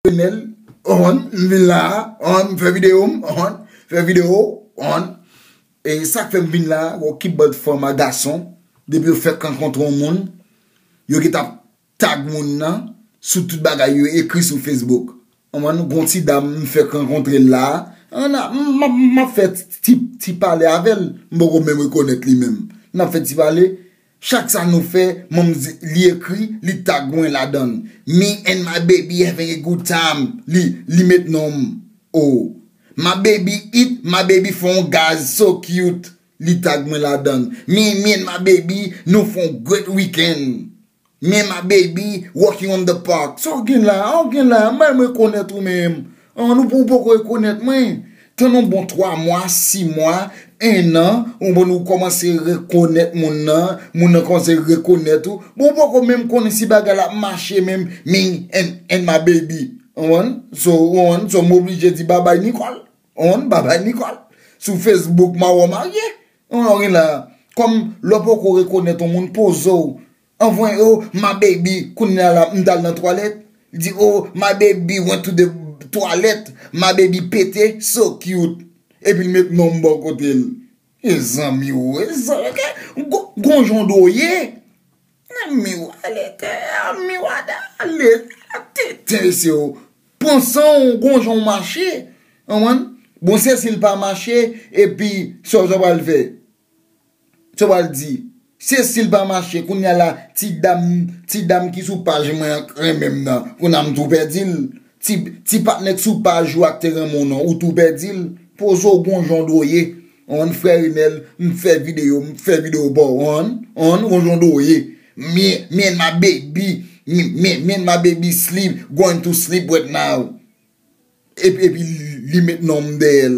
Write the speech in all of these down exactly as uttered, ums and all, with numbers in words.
Enèl, on, m vin la, on, m fè videyo m, on, fè videyo, on. E sa k fè m vin la, wè w ki bann fanm a gason, depi yo fèk rankontre yon moun, yo gentan ap tag moun nan sou tout bagay yo ekri sou Facebook. Konprann? Gon ti dam m fèk rankontre l la. An, m, m, m ap fè ti, ti pale avè l. M poko menm rekonèt li menm. N ap fè ti pale. Chak sa nou fè, manm li ekri, li tag mwen ladan l. Me and my baby having a good time. Li, li met non m. Oh. My baby eat, my baby fè yon gaz, so cute. Li tag mwen ladan l. Me, me and my baby, nou fè yon great weekend. Me and my baby, walking on the park. Sa w gen la, sa w gen la, m pa rekonèt ou menm. An, nou pou poko rekonèt mwen. Tann yon bon twa mwa, sis mwa, en an, ou bon, ou kòmanse rekonèt moun nan, moun nan kòmanse rekonèt ou. Bon, ou poko menm konnen si bagay la ap mache menm, me and, and my baby. Ou konprann? So, ou konprann? So, m oblije di babay Nicole. On, babay Nicole. Sou Facebook, m a wè w marye. On, anyen la. Kòm lè w poko rekonèt yon moun, poze w. Anvan, oh, my baby, kounye a la, m t al nan twalèt. Li di, oh, my baby went to the toilet. My baby pete, so cute. Epi l met non m bò kote l. E zanmi w, e zanmi, ok? Gon, gon jan w dwe ye. Anmi w ale tè, anmi w ale tete se w. Pran san w, gon jan w mache. Konprann? Bon, se si l pa mache, epi sa w pral fè? Sa w pral di? Se si l pa mache, kounye a la, ti dam, ti dam ki sou paj mwen an k renmen m nan, kounye a m tou pèdi l. Ti, ti patnè k sou paj ou a k te renmen w nan, ou tou pèdi l. Poze w gon jan w dwe ye. On, frè Renel, m fè videyo, m fè videyo pa w. On, on, gon jan w dwe ye. Me, me and my baby, me, me, me and my baby sleep, going to sleep right now. Epi, epi li met non m dèyè l.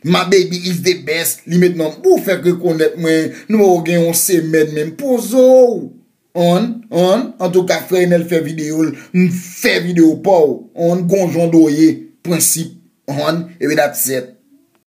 My baby is the best, li met non m. Ou fèk rekonèt mwen, nou poko gen yon semèn menm. Poze w. On, on, antouka, frè Enèl fè videyo l, m fè videyo pa w. On, gon jan w dwe ye, prensip. On, epi that's it.